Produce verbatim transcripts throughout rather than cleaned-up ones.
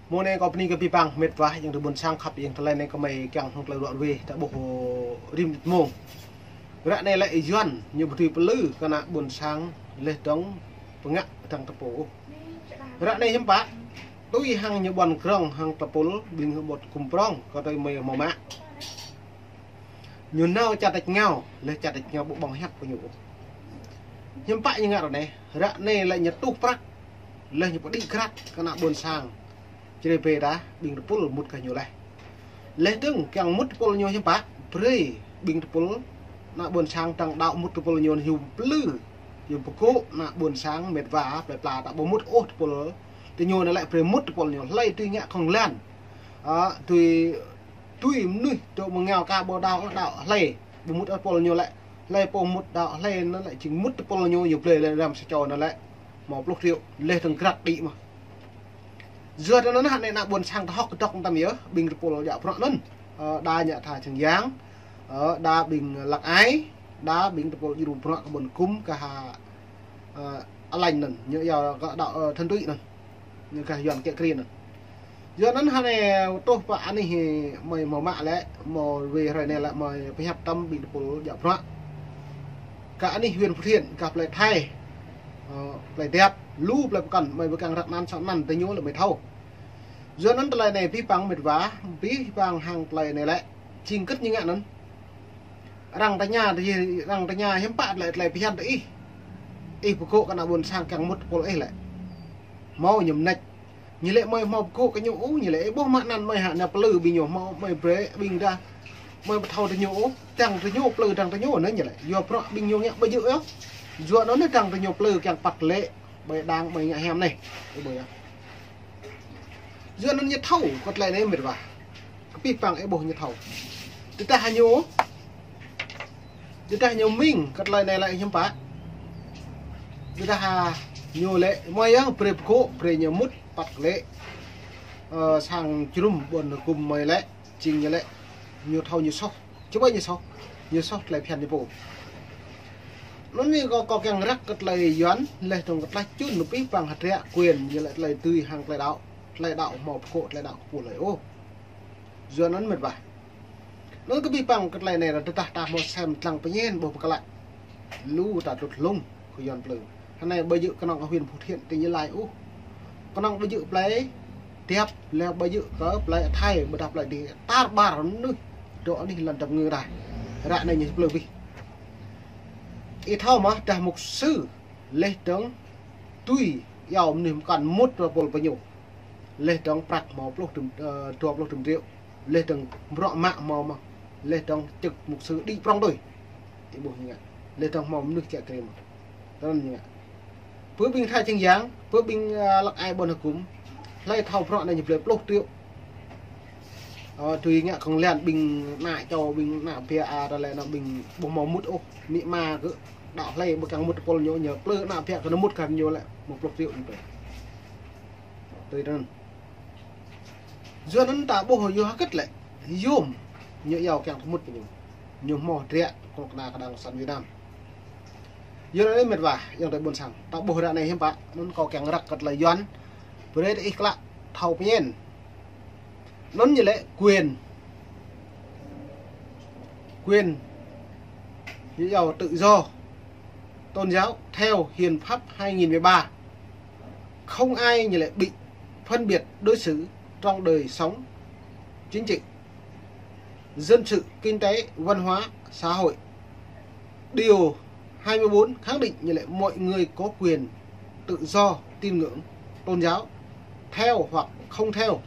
Mơ̆ng anai kâo bơni kơ abih bang mĕt wa ayŏng adơi ƀuôn sang khăp, ayŏng tơlơi anai kơ mơi kiăng hăng tơlơi ruă ruai ta ƀuh rĭm mông. Ră anai lĕ Yuan ñu ƀu dưi pơblư̆ kơ ană ƀuôn sang laih dơ̆ng pơngă dăng tơpul. Ră anai hiư̆m pă, tui hăng ñu ƀuăn krong hăng tơpul ƀing hơmâo gum prong kơ tơlơi mơi hơmâo mă. Ñu nao čar tač rơngiao, laih čar tač rơngiao ƀu ƀơ̆ng hiăp kơ ñu. Hiư̆m pă ñu ngă ră anai, ră anai lĕ ñu tuh prăk, laih ñu pơđĭ krăt kơ ană ƀuôn sang. Čơđai bĕ ta, ƀing tơpul mŭt kơ ñu laih. Laih dơ̆ng kiăng mŭt tơpul ñu hiư̆m pă, brơi ƀing tơpul ană ƀuôn sang dăng đaŏ mŭt tơpul ñu, ñu pơblư̆, ñu pơgŏ ană ƀuôn sang mĕt wa plơi pla ta ƀu mŭt ôh tơpul tơ ñu anŭn lĕ brơi mŭt tơpul ñu, hlơi tui ngă khŏng lan. Ơ, tui tui mơnuih dŏ mơngao ka ƀu đaŏ, đaŏ hlơi, ƀu mŭt tơpul ñu lĕ, hlơi pô mŭt đaŏ hlơi anŭn lĕ jing mŭt tơpul ñu, ñu blơi lĕ răm sa čô anŭn lĕ hơmâo pluh triệu, laih dơ̆ng krăt đĭ mơ̆n. Yua anŭn hă anai ană ƀuôn sang ta hơ̆k kơdŏk mơtam yơh, ƀing tơpul djă bruă anŭn. Ơ, đa ngă tha čang yang, ơ, đa ƀing lăk ai, đa ƀing tơpul djru bruă kơ ƀuôn gum kơ ha, ơ, alanh anŭn, ñu yua kơ đaŏ, ơ, thân tụy anŭn. Ñu kah Yuan kiă kriê anŭn. Yua anŭn hă anai tuh pă anih mơi hơmâo mă lĕ, hơmâo wai hrơi anai lĕ mơi pơhiăp tơm ƀing tơpul djă bruă. Kơ anih huyện Phú Thiện, kơ plơi Thái, ơ, plơi Dap, lu plơi pơkŏn, mơi ƀu kiăng răk anăn sŏ anăn tơ ñu lĕ mơi thâo. Yua anŭn tơlơi anai abih bang mĕt wa, abih bang hăng tơlơi anai lĕ, jing kơ̆t ñu ngă anŭn. Arăng tơña, arăng tơña hiư̆m pă tơlơi, tơlơi phiăn tơ ih. Ih pơgŏ kơ ană ƀuôn sang kiăng mŭt tơpul ih lĕ. Hơmâo ñu mơneč. Ñu lĕ mơi hơmâo pơgŏ kơ ñu ôh, ñu lĕ ih ƀuh mă anăn mơi hă, anai pơblư̆ ƀing ñu hơmâo, mơi brơi ƀing đa. Mơi ƀu thâo tơ ñu ôh, dăng tơ ñu pơblư̆ dăng tơ ñu anŭn ñu lĕ. Yua bruă ƀing ñu ngă ƀu djơ̆ ôh. Yua anŭn dăng tơ ñu pơblư̆ kiăng păt lĕ, ƀơi đang ƀơi ngă hiam anai. Ih ƀuh yơh. Yua anŭn ñu thâo kơ tơlơi anai mĕt wa. Kơ abih bang ih ƀuh ñu thâo. Tơdah ñu, tơdah ñu mĭn kơ tơlơi anai lĕ hiư̆m pă. Tơdah ñu lĕ mơi yơh brơi pơgŏ, brơi ñu mŭt păt lĕ, ơ, sang jơnum ƀuôn gum mơi lĕ, jing ñu lĕ, ñu thâo ñu soh. Čơƀai ñu soh, ñu soh tơlơi phiăn ñu pô. Anŭn anai kâo, kâo kiăng răk kơ tơlơi Yuan, laih dơ̆ng kơ tơlơi čun abih bang hơdră quyền, ñu lĕ tơlơi dưi hăng tơlơi đaŏ, tơlơi đaŏ hơmâo pơgŏ, tơlơi đaŏ kơ pô hlơi ôh. Yua anŭn mĕt wa. Anŭn kơ abih bang kơ tơlơi anai ră tơdah ta hơmâo sem dlăng pơñen ƀuh pơkă lăi. Lu ta tŭt lông kơ Yuan plư. Hơnai ƀu djơ̆ kơnơ̆ng huyện Phú Thiện tỉnh Gia Lai ôh. Kơnơ̆ng ƀu djơ̆ plơi Dap, laih ƀu djơ̆ kơ plơi Thái, ƀôdah plơi dih tar ƀar mơnuih dŏ anih lŏn dap ngư đah. Ră anai ñu plư abih. Ih thâo mơ̆, dah mục sư, laih dơ̆ng tui iâu mơnuih mơkăn mŭt tơpul pơ ñu. Laih dơ̆ng prăk hơmâo pluh tơm, ơ, dua pluh tơm triệu. Laih dơ̆ng bruă mă hơmâo mơ̆n. Laih dơ̆ng čơk mục sư đĭ prong tui. Ih ƀuh ñu ngă. Laih dơ̆ng hơmâo mơnuih kiă kriê mơ̆n. Tơ anŭn ñu ngă. Pơ ƀing tha čang yang, pơ ƀing, ơ, lăk ai ƀuôn gum. Hlơi thâo bruă anai ñu blơi pluh triệu. Ơ, tui ngă khŏng lan ƀing ană čô, ƀing ană bia a, tơlơi anŭn ƀing ƀu hơmâo mŭt ôh. Amĭ ama kơ đaŏ hlơi ƀu kiăng mŭt tơpul ñu, ñu plư ană bia kơ ñu mŭt kơ ñu lĕ hơmâo pluh triệu ñu blơi. Tui tơ anŭn. Yua anŭn ta ƀuh yua hơget lĕ, yôm ñu iâu kiăng tơmŭt kơ ñu. Ñu hơmâo hơdră kơnuk kơna kơđang sang Việt Nam. Yua anŭn mĕt wa, ayŏng adơi ƀuôn sang. Ta ƀuh ră anai hiư̆m pă, anŭn kâo kiăng răk kơ tơlơi Yuan. Brơi tơ ih klă thâo pơñen. Anŭn ñu lĕ quyền. Quyền. Ñu iâu tự do tôn giáo theo hiến pháp hai nghìn mười ba. Không ai ñu lĕ bị phân biệt đối xử trong đời sống chính trị, dân sự, kinh tế, văn hóa, xã hội. Điều hai mươi bốn khẳng định như lẽ mọi người có quyền tự do tín ngưỡng, tôn giáo, theo hoặc không theo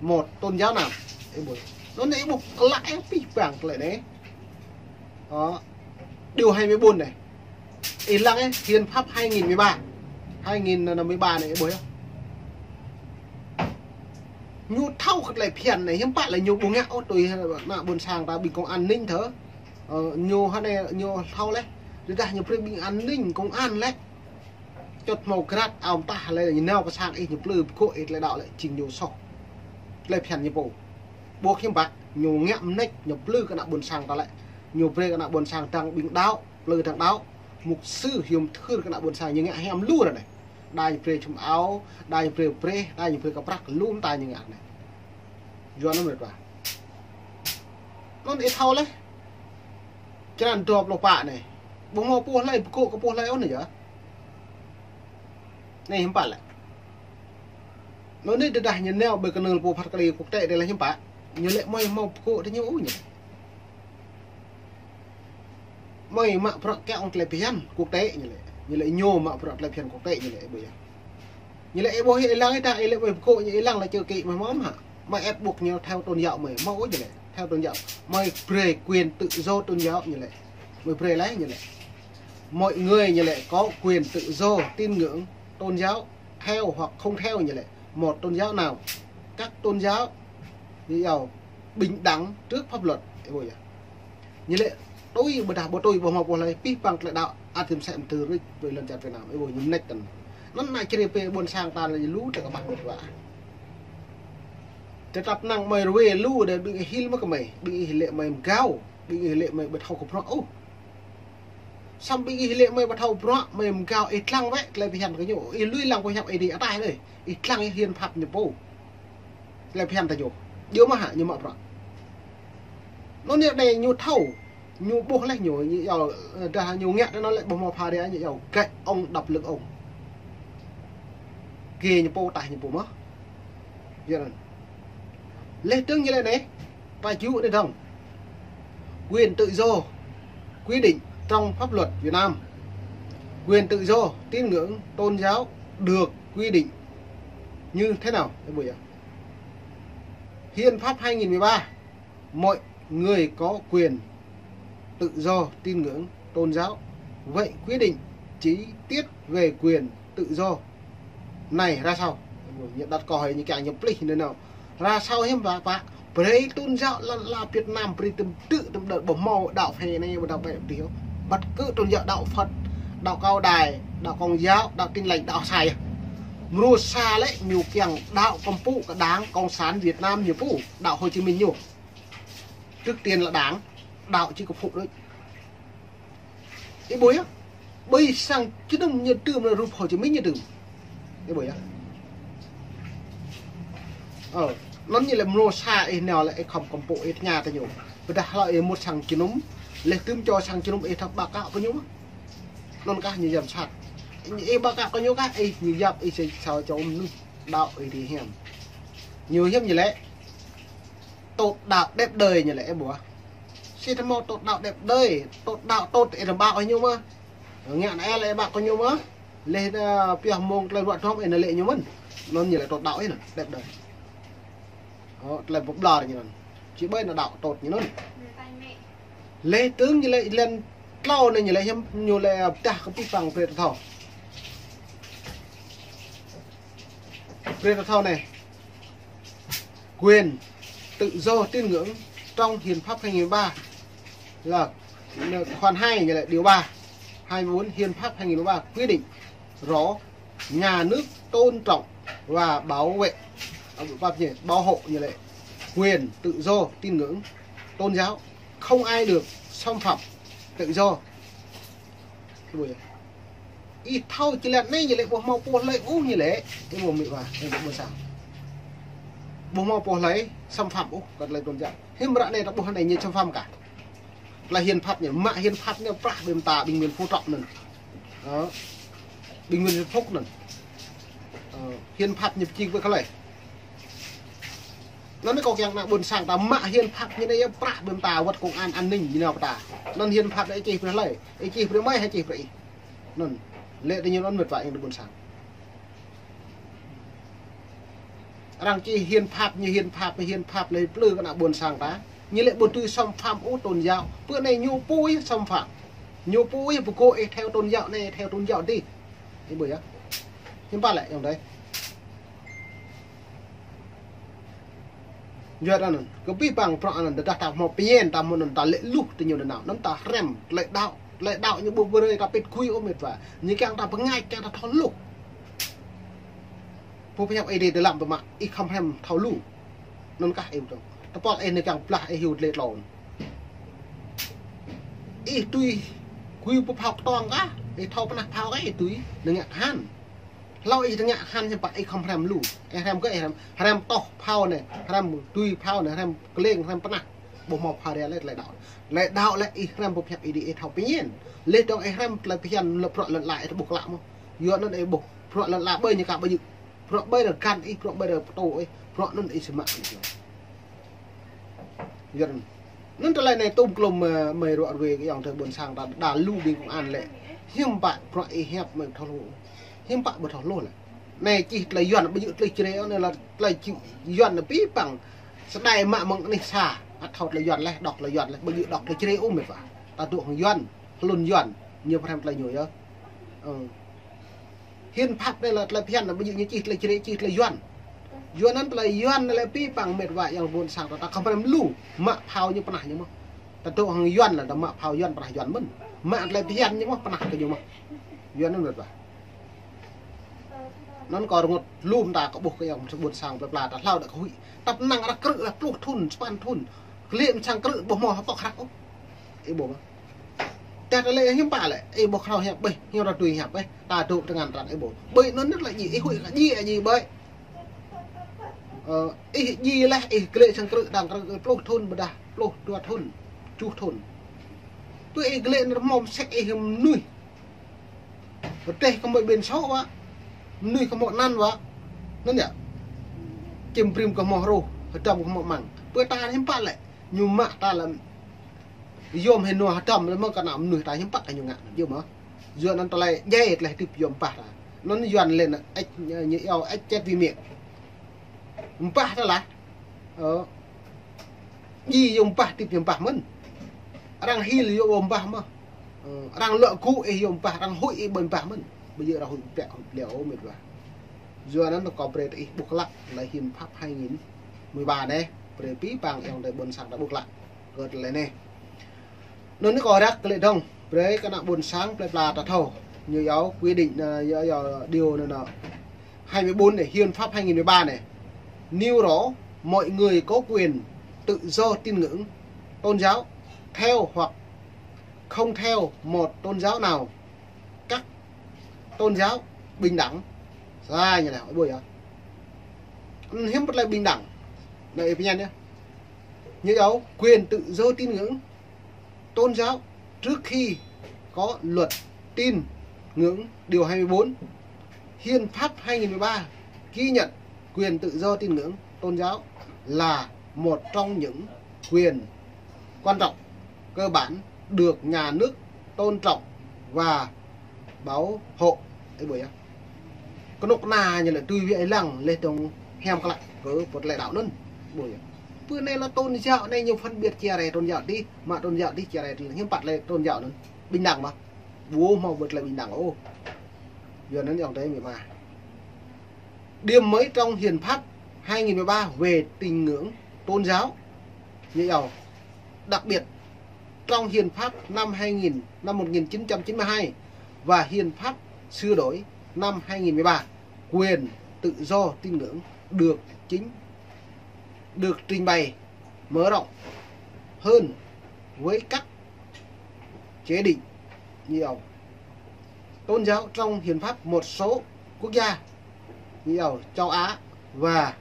một tôn giáo nào. Ih ƀuh. Anŭn anai ih ƀuh klă ih abih bang tơlơi anai. Đó. Điều hai mươi bốn anai. Ih lăng ih, hiến pháp hai nghìn mười ba. Hai nghìn mười ba anai ih ƀuh yơh. Ñu thâo kơ tơlơi phiăn anai, hiư̆m pă lĕ ñu ƀu ngă ôh tui ană ƀuôn sang ta ƀing công an ninh thơ. Ơ, ñu hơnai ñu thâo laih. Tơdah ñu brơi ƀing an ninh công an lĕ. Čŏt hmâo grat ao mơtah lĕ ñu nao kơ sang ih ñu plư pơgŏ ih tơlơi đaŏ lĕ jing ñu soh. Tơlơi phiăn ñu pô. Ƀuh hiư̆m pă, ñu ngă mơneč ñu plư kơ ană ƀuôn sang ta lĕ. Ñu brơi kơ ană ƀuôn sang dăng ƀing đaŏ, plư dăng đaŏ. Mục sư hiư̆m thưr kơ ană ƀuôn sang ñu ngă hiam lu ră anai. Đa ñu brơi čum ao, đa ñu brơi breh, đa ñu brơi kơ prăk, lŏm ta ñu ngă anai. Yua anŭn mơ̆n wa. Anŭn ih thâo leh. Črăn dua pluh pă anai. Ƀu hmâo pô hlơi pơgŏ kơ pô hlơi ôh anai yơh. Anai hiư̆m pă lĕ. Anŭn anai tơdah ñu nao ƀơi kơnơ̆ng pô phat kơđi quốc tế dih lĕ hiư̆m pă. Ñu lĕ mơi hmâo pơgŏ tơ ñu ôh ñu. Mơi mă bruă kiăng tơlơi phiăn quốc tế ñu lĕ. Ñu lĕ ñu mă bruă tơlơi phiăn quốc tế ñu lĕ ƀu yơh. Ñu lĕ ih ƀuh ih lăng ih ta ih lĕ mơi pơgŏ ñu ih lăng lĕ čơ kĭ mơi hmâo mă. Mơi ĕp ƀuh ñu theo tôn giáo mơi. Hmâo ôh ñu lĕ. Theo tôn giáo. Mơi brơi quyền tự do tôn giáo ñu lĕ. Mơi brơi lĕ ñu lĕ. Mọi người ñu lĕ có quyền tự do tín ngưỡng, tôn giáo, theo hoặc không theo ñu lĕ. Một tôn giáo nào. Các tôn giáo ñu yua bình đẳng trước pháp luật. Ih ƀuh yơh. Ñu lĕ tui ƀôdah ƀu tui ƀu hmâo pô hlơi pih păng tơlơi đaŏ ăt hiư̆m sĕ mơ̆ tơ rĭč ƀơi lŏn čar Việt Nam. Ih ƀuh ñu mơneč tăn. Anŭn ană čri pơ ƀôn sang ta lĕ lu tơ kơƀah mơ̆t wa. Tơtăp năng mơi rơwe lu đe ƀing ih hil mơ̆ kơ mơi. Ƀing ih lĕ mơi mơgao. Ƀing ih lĕ mơi ƀu thâo kơ bruă ôh. Samơ̆ ƀing ih lĕ mơi ƀu thâo bruă, mơi mơgao ih lăng wơ̆t tơlơi phiăn kơ ñu. Ih lui lăng pơhiăp ih dih ataih đơi. Ih lăng ih hiến pháp ñu pô. Tơlơi phiăn tơ ñu. Djơ̆ mơ̆ hă ñu mă bruă. Anŭn anai ñu thâo. Ñu ƀuh leh ñu, ñu yua, ơ, dah ñu ngă tơ anŭn lĕ ƀu hmâo pha đe ñu yua gậy ông đập lưng ông. Kơ ñu pô ataih ñu pô mơ̆n. Yua anŭn. Leh dơ̆ng ñu lĕ anai. Pă jŭ anai dơ̆ng. Quyền tự do quy định trong pháp luật Việt Nam. Quyền tự do tín ngưỡng tôn giáo được quy định như thế nào? Ih ƀuh yơh. Hiến pháp hai nghìn mười ba, mọi người có quyền tự do tín ngưỡng tôn giáo. Vậy quy định chi tiết về quyền tự do này ra sao? Ñu đặt câu hỏi ñu kiăng ñu plih anŭn nao. Ra sao hiư̆m pă pă. Brơi tôn giáo lăn la Việt Nam brơi tơm tư̆ tơm đơ̆ ƀu hmâo đaŏ phe anai ƀu đaŏ phe dih. Bất cứ tôn giáo đaŏ Phật, đaŏ Cao Đài, đaŏ Công giáo, đaŏ Tin Lành, đaŏ sai. Mrô sa lĕ ñu kiăng đaŏ kơmpŭ kơ Đảng Cộng sản Việt Nam ñu pô, đaŏ Hồ Chí Minh ñu. Trước tiên là Đảng, đaŏ či kơmpŭ đôč. Ih ƀuh yơh. Ƀơi sang jơnum ñu tưm lĕ rup Hồ Chí Minh ñu tưm. Ih ƀuh yơh. Ơ, anŭn ñu lĕ mrô sa ih nao lĕ ih khŏm kơmpŭ ih tơña tơ ñu. Ƀôdah hlâo ih mŭt sang jơnum, leh tưm čô sang jơnum ih thâo báo cáo kơ ñu mơ̆n. Anŭn kah ñu yăm sat. Ih báo cáo kơ ñu kah ih ñu yap ih sa, sa čô mơnuih đaŏ ih dih hiam. Ñu hiam ñu lĕ. Tốt đạo đẹp đời ñu lĕ ih ƀuh. Sĭt hmâo tốt đạo đẹp đời, tốt đạo tốt ih rơbak kơ ñu mơ̆n. Ngă anai lĕ ih ƀak kơ ñu mơ̆n. Leh, ơ, pioh mông tơlơi ruă dŏm ih nao lĕ ñu mơ̆n. Anŭn ñu lĕ tốt đạo ih anŭn, đẹp đời. Ơ, tơlơi pơblơr ñu anŭn. Či ƀơi ană đạo tốt ñu anŭn. Leh dơ̆ng ñu lĕ lŏn tlâo anai ñu lĕ hiư̆m ñu lĕ pơdah kơ pih păng brơi ta thâo. Brơi ta thâo anai. Quyền tự do tín ngưỡng trong Hiến pháp hai nghìn mười ba là khoản hai, nghĩa là điều ba, hai mươi bốn Hiến pháp hai nghìn mười ba quy định rõ nhà nước tôn trọng và bảo vệ, à, bảo, bảo hộ, nghĩa là quyền tự do tín ngưỡng tôn giáo, không ai được xâm phạm tự do. Ih thâo či lĕ anai ñu lĕ ƀu hmâo pô hlơi ôh ñu lĕ. Ih ƀuh mĭt wa, ih ƀuh ƀôn sang. Ƀu hmâo pô hlơi xâm phạm ôh kơ tơlơi tôn giáo. Hiư̆m ră anai ta ƀuh anai ñu xâm phạm kah. Tơlơi hiến pháp ñu, mă hiến pháp ñu prah ƀing ta, ƀing Nguyễn Phú Trọng anŭn. Ơ. Ƀing Nguyễn Xuân Phúc anŭn. Ơ, hiến pháp ñu pơčing ƀơi kơ hlơi. Anŭn anai kâo kiăng ană ƀôn sang ta mă hiến pháp ñu anai yơh prah ƀing ta wơ̆t công an an ninh ñu nao pơ ta. Anŭn hiến pháp anai ih čih brơi hlơi, ih čih brơi mơi hă čih brơi ih. Anŭn. Lĕ tơ ñu anŭn mĭt wa ih ƀôn sang. Arăng čih hiến pháp ñu hiến pháp, hiến pháp lĕ plư kơ ană ƀôn sang ta. Ñu lĕ ƀu tui xâm phạm ôh tôn giáo. Bơ anai ñu pô ih xâm phạm. Ñu pô ih pơgŏ ih theo tôn giáo anai, theo tôn giáo dih. Ih ƀuh yơh. Hiư̆m pă lĕ yơh dơi. Yua anŭn, kơ pih păng bruă anŭn, tơdah ta hmâo pơñen, ta hmâo anŭn, ta lĕ luh tơ ñu tơ nao, anŭn ta hrăm, tơlơi đaŏ, tơlơi đaŏ ñu ƀu brơi ta pĭt gui ôh mĭt wa. Ñu kiăng ta pơngač, kiăng ta thâo luh. Pô pơhiăp ih dih tơ lăm pơmă, ih khŏm hrăm thâo luh. Anŭn kah ih ƀuh dơ̆ng. Tơpul ih anai kiăng blah ih hyu tơlơi tlôn. Ih tui, gui pơphao kơtong kah, ih thâo pơnah phao kah ih tui, anŭn ngă khan. Hlâo ih tơngă hăn hiư̆m pă ih khŏm hrăm lu. Ih hrăm kơ ih hrăm, hrăm tŏh phao anai, hrăm tui phao anai, hrăm kleng, hrăm pơnah. Ƀu hmâo phara lĕ tơlơi đaŏ. Tơlơi đaŏ lĕ ih hrăm pơ phiăn ih đĭ ih thâo pơñen. Leh dong ih hrăm tơlơi phiăn lĕ bruă lŏn ala ih ƀuh klă mơ̆. Yua anŭn ih ƀuh bruă lŏn ala ƀơi ñu ka ƀu djơ̆. Bruă ƀơi rơgan ih, bruă ƀơi rơtô ih, bruă anŭn ih sơmă. Yua anŭn. Anŭn tơlơi anai tŭm klŭm, ơ, mơi ruă ruê kơ ayŏng adơi ƀôn sang ta đa lu ƀing công an lĕ. Hiư̆m pă bruă ih hiăp mơi thâo lu. Hiư̆m pă ƀu thâo lu lĕ. Anai čih tơlơi Yuan ƀu djơ̆ tơlơi Jrai ôh, anai lĕ tơlơi či-, Yuan anai pĭ păng. Sơđai mă mơ̆ng anih sa. Ăt thâo tơlơi Yuan lĕ, đŏk tơlơi Yuan lĕ, ƀu djơ̆ đŏk tơlơi Jrai ôh mĕt wa. Ta dŏ hăng Yuan, hlŭn Yuan, ñu pơhrăm tơlơi ñu yơh. Ơ. Hiến pháp anai lĕ tơlơi phiăn, ƀu djơ̆ ñu čih tơlơi Jrai, čih tơlơi Yuan. Yua anŭn tơlơi Yuan anai lĕ pĭ păng mĕt wa ayŏng ƀôn sang ta, ta khŏm pơhrăm lu, mă phao ñu pơnah ñu mơ̆n. Ta dŏ hăng Yuan lĕ ta mă phao Yuan pơnah Yuan mơ̆n. Mă tơlơi phiăn ñu mơ̆n pơnah kơ ñu mơ̆n. Yua anŭn mĕt wa. Anŭn kâo rơngot lŏm ta kơ ƀuh kơ ayŏng ƀôn sang plơi pla ta hlâo đa kơ huĭ. Tăp năng răk krư̆ lĕ pluh thŭn, sapăn thŭn. Klĕ mơ̆ng sang krư̆ ƀu hmâo hơtŏk răk ôh. Ih ƀuh mơ̆. Tơdah ta lĕ hiư̆m pă lĕ, ih ƀuh krao hiăp ƀĕ, hiư̆m ră tui hiăp ƀĕ, ta dŏ tơngan arăng ih ƀuh. Ƀơi anŭn anŭn lĕ djai, ih huĭ kơ djai, djai ƀơi. Ơ, ih djai leh, ih klĕ sang krư̆, đang krư̆ pluh thŭn ƀôdah, pluh dua thŭn, tơjuh thŭn. Tui ih klĕ anŭn hmâo mơsĕ ih mơnuih. Rơdêh kơ mơi ƀiên sô wa. Mơnuih kơ hmâo anăn wa. Anŭn yơh. Čim brĭm kơ hmâo hruh, hơdăm kơ hmâo măng. Pơ ta hiư̆m pă lĕ, ñu mă ta lăm yôm hĭ nua hơdăm lĕ mơ̆ng kơ ană mơnuih ta hiư̆m pă kơ ñu ngă, yơh mơ̆. Yua anŭn tơlơi djai tơlơi hơdip yôm bah ta. Anŭn Yuan lĕ anŭn ĕč, ñu iâu ĕch chết vì miệng. Mbah ta lah. Ơ. Djai yôm bah, hơdip yôm bah mơ̆n. Arăng hil yôm bah mơ̆. Ơ, arăng lŏ gŭ ih yôm bah, arăng huĭ ih ƀơi bah mơ̆n. Ƀu djơ̆ arăng huĭ plĕ huĭ plĕ ôh mĕt wa. Yua anŭn kâo brơi tơ ih ƀuh klă, tơlơi hiến pháp hai nghìn mười ba anai, brơi pĭ păng ayŏng adơi ƀôn sang ta ƀuh klă. Kơ tơlơi anai. Anŭn anai kâo răk kơ lĕ dong, brơi kơ ană ƀôn sang plơi pla ta thâo. Ñu iâu quy định, ơ, iâu, iâu điều anŭn anŭn. Hai mươi bốn này, hiến pháp hai nghìn mười ba này. Nêu rõ mọi người có quyền tự do tín ngưỡng, tôn giáo, theo hoặc không theo một tôn giáo nào. Các tôn giáo bình đẳng. Sai ñu anai, ih ƀuh yơh. Hiến pháp là bình đẳng. Anai ih pơñen yơh. Ñu iâu quyền tự do tín ngưỡng, tôn giáo trước khi có luật tín ngưỡng, điều hai mươi bốn. Hiến pháp hai nghìn mười ba ghi nhận quyền tự do tín ngưỡng tôn giáo là một trong những quyền quan trọng, cơ bản được nhà nước tôn trọng và bảo hộ. Ih ƀuh yơh. Kơnuk kơna ñu lĕ tui wĭ ih lăng leh dong hiam klă kơ pơ tơlơi đaŏ anŭn. Ih ƀuh yơh. Pơ anai lĕ tôn giáo anai ñu phân biệt chia rẽ tôn giáo tih, mă tôn giáo tih chia rẽ tih, hiư̆m pă lĕ tôn giáo anŭn. Bình đẳng mơ̆. Ƀu hmâo pơ tơlơi bình đẳng ôh. Yua anŭn ayŏng adơi mĕt wa. Điểm mới trong hiến pháp hai nghìn mười ba về tín ngưỡng tôn giáo. Ñu iâu. Đặc biệt, trong hiến pháp năm hai nghìn, năm một nghìn chín trăm chín mươi hai và hiến pháp sửa đổi năm hai nghìn mười ba, quyền tự do tín ngưỡng được chính, được trình bày mở rộng hơn với các chế định, ñu iâu, tôn giáo trong hiến pháp một số quốc gia, ñu iâu, châu Á và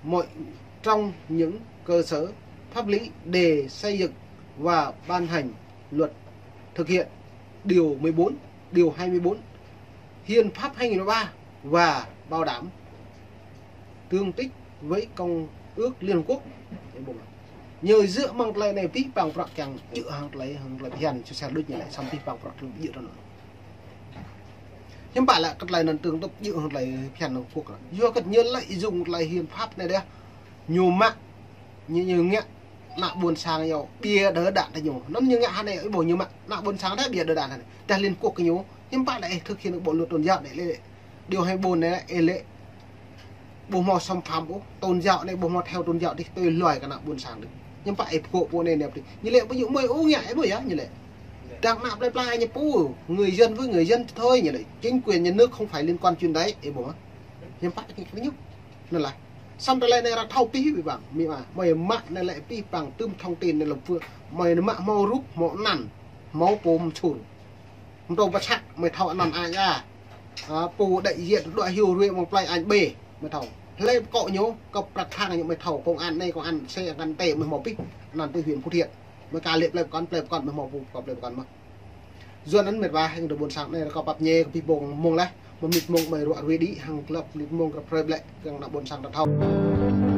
một trong những cơ sở pháp lý để xây dựng và ban hành luật thực hiện điều mười bốn, điều hai mươi bốn Hiến pháp hai nghìn mười ba và bảo đảm tương thích với Công ước Liên Hợp Quốc. Ñu djơ̆ mơ̆ng tơlơi anai pĭ păng prăk kiăng djơ̆ hăng tơlơi, hăng tơlơi phiăn, susah đôč ñu lĕ, samơ̆ pĭ păng prăk kiăng djơ̆ tơ anŭn. Hiư̆m pă lĕ kơ tơlơi anŭn tương thích djơ̆ hăng tơlơi phiăn Liên Hợp Quốc. Yua kơ ñu lợi dụng tơlơi hiến pháp anai đeh. Ñu mă, ñu, ñu ngă ană ƀôn sang ñu bia đỡ đạn tơ ñu. Anŭn ñu ngă hơnai, ih ƀuh ñu mă ană ƀôn sang đeh bia đỡ đạn hơnai. Tơdah Liên Hợp Quốc kơ ñu, hiư̆m pă lĕ ih thực hiện bộ luật tôn giáo anai lĕ. Điều hai mươi bốn anai lĕ, ih lĕ ƀu hmâo xâm phạm ôh, tôn giáo anai ƀu hmâo theo tôn giáo tih, tui hluai kơ ană ƀôn sang tih. Hiư̆m pă ih pơkŏ pô anai nao tih. Ñu lĕ ƀu djơ̆ mơi ôh ngă, ih ƀuh yơh, ñu lĕ. Đang ană plơi pla ñu pô, người dân với người dân thôi, ñu lĕ. Chính quyền nhà nước không phải liên quan chuyện đấy, ih ƀuh. Hiư̆m pă kơ ñu. Anŭn lah. Samơ̆ tơlơi anai arăng thâo pĭ pĭ păng. Mĭ mă, mơi mă anai lĕ pĭ păng tơm thông tin anai lăm phư. Mơi mă hmâo rup, hmâo anăn, hmâo pô mơčur. Mơtô pơsăk, mơi thâo anăn ai a. Ơ, pô đại diện đuaĭ hyu rue mơ̆ng plơi An Bê, mơi thâo. Hlơi pơkŏ ñu, kơ prăk thang ñu mơi thâo, công an anai, công an C, công an T mơi hmâo pih, anăn tui huyện Phú Thiện. Mơi ka lĕ plơi pơkŏn, plơi pơkŏn mơi hmâo pô, kơ plơi pơkŏn mơ̆n. Yua anŭn mĕt wa, hăng tơ ƀôn sang anai, rơkâo pap ñe kơ pih ƀong mơ̆ng laih, mơ̆ng mĭt mơ̆ng mơi ruă rue đĭ, hăng klăp mĭt mơ̆ng krăp hrơi ƀlĕ, kơ ană ƀôn sang ta thâo.